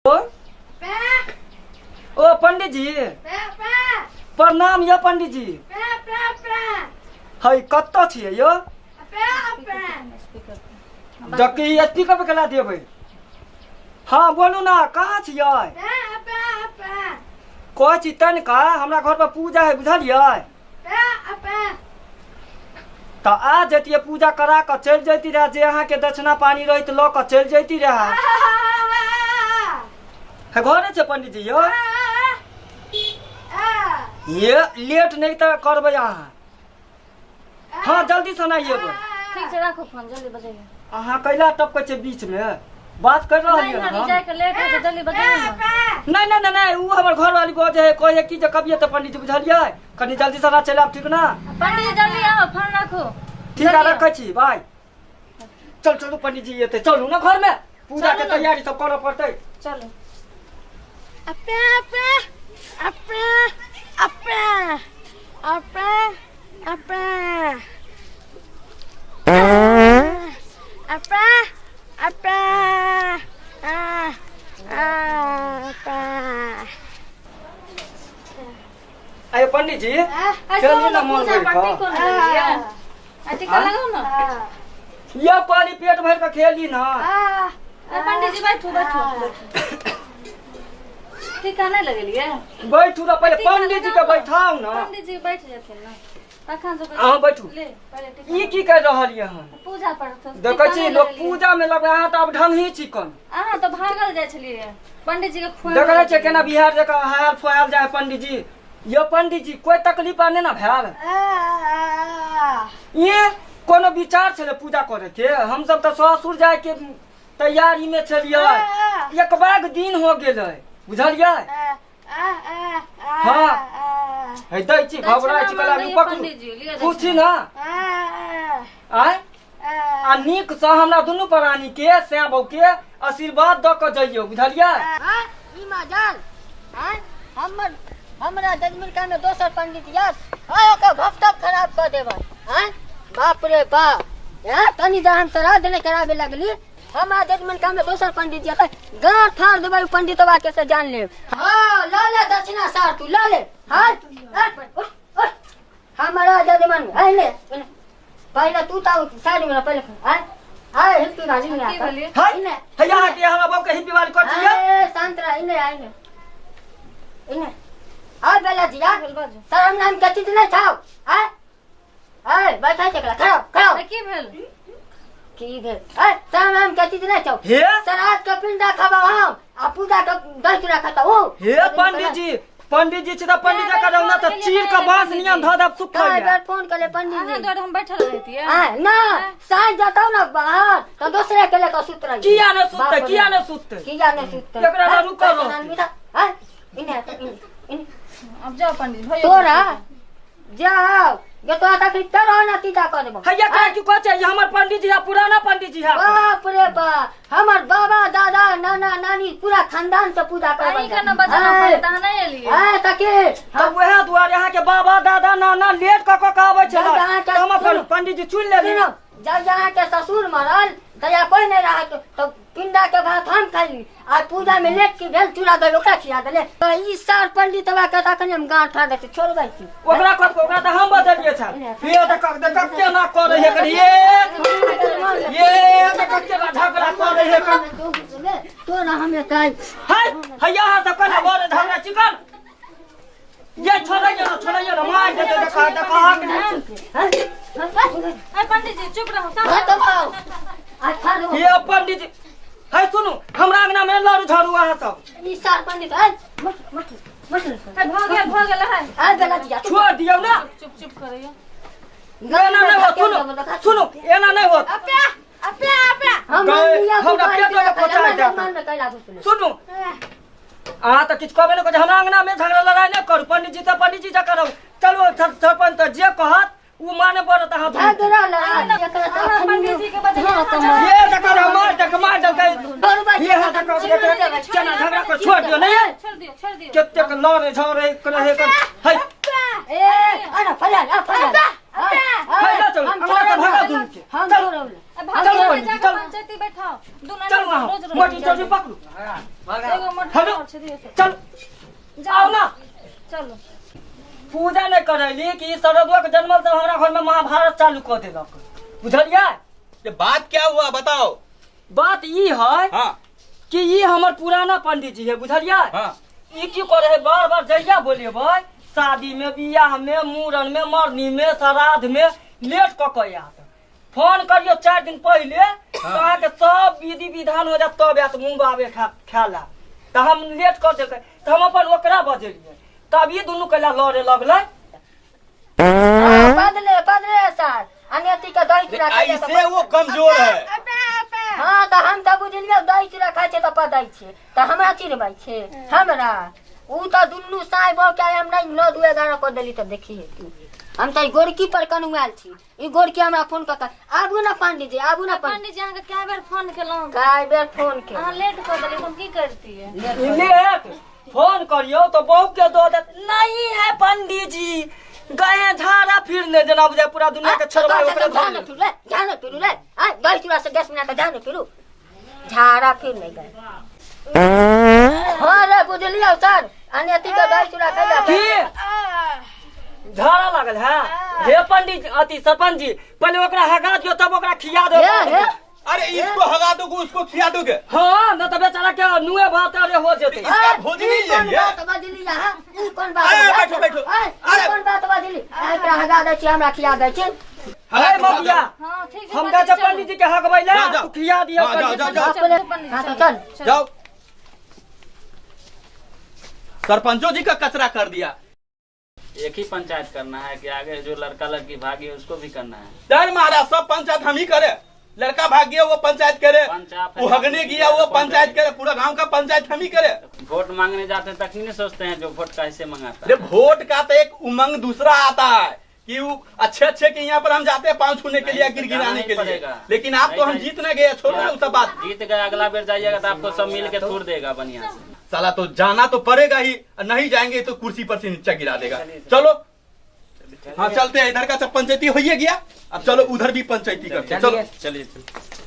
ओ पंडित जी, प्रणाम यौ पंडित जी। है कतऽ छियै यौ? देखी स्पीकर पे केला देबै। हाँ बोलू ना, कहाँ छियै? कहै छी तनिका हमरा घर पर पूजा है, बुझलियै? तऽ आ जैतियै, पूजा करा कऽ चलि जैती रहए, जे अहाँके दक्षिणा पानी रहैत लऽ कऽ चलि जैती रहए। हे घरे छै पंडित जी यौ? ये लेट नहि तऽ करबै अहाँ। हाँ जल्दी से नहि एबै। ठीक छै, राखू फोन, जल्दी बजैयौ। अहाँ कैला टपकै छै बीचमे? बात कर रहल नहीं हियै भाभी हम। जाके लेट हो जल्दी बजैयौ ना। नहीं नहीं नहीं नहीं, उ हमर घरवाली बजै है, कहै है कि जे कबिए तऽ पंडित जी, बुझलियै? कनी जल्दी से चलि आब, ठीक ना? पंडित जी जल्दी आओ, फोन राखू। ठीक है, जल्दी आओ। रखै छी, बाय। चल चलू पंडित जी एतै, चलू ना घर में पूजा चलू के ना। तैयारी सब करऽ पड़तै। चलू। अपे अपे अपे अपे अपे अपे अपे अपे आ अपे। आयो पंडित जी। आ चलिए ना, मन पूजा भरि पाठ कऽ। कोन लगलियै? आ टीका लगाउ ना। ये पानी पेट भरि कऽ खेली ना। आ पंडित जी बैठू बैठू बैठू। टीका नहि लगेलियै? बैठू ना पहिले, टीका पंडित जी के लगाउ ना। बैठाउ ना। पंडित जी बैठ जेथिन ना तखन से। अहाँ बैठू। ले पहिले टीका। ई की कर रहल ये अहाँ? पूजा पाठ। देखै छी लोक पूजा में लगबै, अहाँ तऽ अब ढंगही छी कन। अहाँ तऽ भागल जाइ छलियै पंडित जी के खुआ। देखै छियै केना बिहार जकाँ हायल फुहायल जाइ है पंडित जी। यो पंडित जी, कोई तकलीफ आर नहि ने भेल? ये कोनो विचार छलै पूजा करे के? हमसब तऽ ससुर जाय के तैयारी में छलियै, एक बैग दिन हो गेलै, बुझलियै? हाँ है दै छी, घबराइ छी कला दक्षिणा पकड़ू। पंडित जी, लिअ। पूछी ना आय आ नीक से हमरा दुनू प्राणी के सैं बहू के आशीर्वाद दऽ कऽ जइयौ, बुझलियै? हाँ, ई मजाल हाँ हमर हमरा जजमिलका में दोसर पंडित यार हाँ ओकर भक्तब खराब कर देबै। हाँ बाप रे बाप, हाँ तनी जहन श्राद्ध नहीं कराबे लगली हमरा जजमिलका में दोसर पंडित यार गाँठ फाड़ देबै उ पंडितवा के से जान लेब। हाँ ल ले दक्षिणा सार तू ल ले। हाँ उठ, उठ। हमारा जजमान है ले पहले तू तो साइड में पहले आय आय हिप्पी वाली में की आता भेलियै? है इने है अहाँ के हमरा बाबू के हिप्पी वाली कर छियै। ए शांत रह, इने आय इने इने आय बेला जी आ बोल बाजू। शरम नाम के चीज नहीं छाओ। आय आय बैठा चकला खड़ा खड़ा। आ, की भेल? की भेल? आय शरम नाम के चीज नहीं छाओ। हे श्राद्ध के पिंडा खाबा हम आ पूजा के दही चूड़ा खाता ओ। हे पंडित जी, पंडित जी छी तऽ पंडित जी करौ ना तऽ चीर के बांस नियन धऽ देब सुखल। कई बेर फोन करे पंडित अहाँ जी। दुआरे हम बैठल रहितियै। आय ना साँझ जतौ ना बाहर तो दूसरे के लेकर सुत रही। किया ने सुतते? किया ने सुतते? किया ने सुतते? एकरा ना रुकल रहतै। आय इने इने इने। अब जाओ पंडित जी, भइयो तोरा गेल। जाओ ये तोरा तक तोरा ना तीजा कर देबो। हैया का की कहै छै? ई हमर पंडित जी है, पुराना पंडित जी है। बाप रे बाप, हमर बाबा दादा नाना नानी पूरा खानदान से पूजा करबै। अहीं के न बजना पड़े तहाँ नहि एलियै। आय तके तऽ वएह दुआरे अहाँके बाबा दादा नाना लेट कऽ कऽ के आबै छलै जब अहाँके तऽ हम अपन सुनू। पंडित जी चुनि लेली। सुनो, जब अहाँके ससुर मरल तहिया कोई नहीं रहा तो पिंडा के भात हम खैली आ पूजा में लेट की भेल चूड़ा दही ओकरा खिया देले। तो ई सार पंडित बा के तखन हम गांठ फाड़ दै छी, छोड़बै छी ओकरा कह, ओकरा तऽ हम बदलिए छल। ये तऽ कह देख केना करै है कर, ये ये तऽ कह केना झगड़ा करै है कर। तोरा हम एतै है हैया अहाँ सब कने बड़ झगड़ा चिकन ये छोड़ैया ना, छोड़ैया ना, मार देते देखा देखा। अरे पंडित जी चुप रहू, शांत भात रहू। खाओ आ फाड़ो। ये पंडित जी है, सुनू, हमरा अंगना में लड़ू झाड़ू अहाँ सब। ई सार पंडित है मत मत मत। अरे भऽ गेल, भऽ गेल है। आ गलत जा छोड़ दियौ ना। चुप चुप करैयौ। एना नहीं हो, सुनू सुनू, एना नहीं हो। अपे अपे अपे हम हमरा पेटो के पहुंचा देत। मन में कैला घुसले। सुनू, अहाँ तऽ किछु कहबे नहि करै छी। हमरा अंगना में झगड़ा लड़ाइ नहि करू। पंडित जी तऽ पंडित जी करू, चलू सरपंच तऽ जे कहत ओ माने पड़त अहाँ दुनू। झगड़ा लड़ाई एकरा तऽ अहाँ पंडित जी के बजलियै, अहाँ जाउ। ये देखो रे, मार देख मार देलकै। छोड़बै। ये हाथ देखो, चना झगड़ा को छोड़ दियो नहीं। छोड़ दियौ, छोड़ दियौ। कतेक लड़े झगड़े करे कर है। ए अरे फैला आ फैला फैला चलू, अंगना से भगा दुनू के। हम छोड़ब। अब भाग चलू जाके पंडित जी, जाके चलू। पंचायती बैठाओ दुनू चलू अहाँ रोज रोज मोटी चोटी पकड़ू एगो मोटी हेलो। और छै दियौ से। चलू आओ ना चलू पूजा नहि करैली कि ई शरदुआ के जन्मल तऽ हमरा घर में महाभारत चालू कऽ देलक बुझलियै ये बात क्या हुआ बताओ बात ई है हाँ कि ई हमर पुराना पंडित जी है बुझलियै हाँ ई की करे है बार बार जहिया बोलेबै शादी में बियाह में मूड़न में मरनी में श्राद्ध में लेट कऽ के आयत फोन करियो 4 दिन पहिले तऽ अहाँके सब विधि विधान हो जायत तब आयत मुँह बाबे खा खाय ला तऽ हम लेट कऽ देलकै तऽ हम अपन ओकरा बजेलियै तब ई दुनू कैला लड़े लगलै हाँ, बदले बदले सर अनेती के दही चूड़ा खाइ छै तऽ ऐसे वो कमजोर है हाँ तऽ हम तऽ बुझलियै दही चूड़ा खाइ छै तऽ पदै छै तऽ हमरा चिढ़बै छै हमरा उ तऽ दुनू साँय बहु के हम नहि 9 2 11 कऽ देली तऽ देखी तू हम तऽ ई गोरकी पर कनुआयल छी ई गोरकी हमरा फोन कऽ कऽ आबू ने पंडीजी आबू ने पंडीजी पंडीजी अहाँके कए बेर फोन केलहुँ कए बेर फोन के अहाँ लेट कऽ देलियै तऽ हम की करतियै लेट फोन करियो तो बहू के दो देत नहीं है पंडित जी गए झाड़ा फिरने जना बुझाय पूरा दुनिया के छोड़बै ओकरे धर झाड़ा लेब। फिरू रे झाड़ा फिरू रे आ दही चूड़ा से गैस बना के झाड़ा फिरू झाड़ा फिर नहीं गए हाँ रे बुझलियौ सर अनेती के दही चूड़ा खैला की झाड़ा लागल है हे पंडित जी, अथी सरपंच जी पहले ओकरा हगा दियो तब ओकरा खिया दो हे हे अरे इसको हगा दोगे उसको खिया दोगे हाँ न तो बेचारा के नुए भात अरे हो जेते इसका भोजन ही ई कोन यही है। बात बजली अहाँ? ई कोन बात अरे, बजली? बैठो, बैठो। अरे, ई अरे। कोन बात बजली? अहाँ एकरा हगा दै छी हमरा खिया दै छी हगा हे के खिला मगिया दो। हाँ ठीक छै हम पंडीजी, कहै चलू। पंडित जी के हगबै ले जाओ, जाओ। तू खिया दियो हाँ, जाओ, पंडित जाओ, जी। जाओ। चलू, पंडीजी, हाँ, तो चलू। चल। जाओ सरपंचों जी का कचरा कर दिया एक ही पंचायत करना है कि आगे जो लड़का लड़की भागी उसको भी करना है डर महाराज सब पंचायत हम ही करे लड़का भाग गया वो पंचायत करे पंचायत वो हगने गया वो पंचायत करे पूरा गांव का पंचायत हम ही करे वोट मांगने जाते हैं तखनी नहीं सोचते हैं जो वोट कैसे मंगाता अरे है वोट का तो एक उमंग दूसरा आता है कि वो अच्छे अच्छे के यहाँ पर हम जाते हैं पाँव छूने के लिए नहीं, गिर तो जाना गिराने ही के लिए पड़ेगा। लेकिन आप तो नहीं, हम नहीं। जीत न गए छोड़ो ना वो सब बात जीत गए अगला बेर जाइएगा तो आपको सब मिल के थूर देगा बढ़िया से साला तो जाना तो पड़ेगा ही और नहीं जाएंगे तो कुर्सी पर से नीचे गिरा देगा चलो हाँ चलते हैं इधर का सब पंचायती हो ही गया अब चलो उधर भी पंचायती करते हैं चलो चलिए चलिए।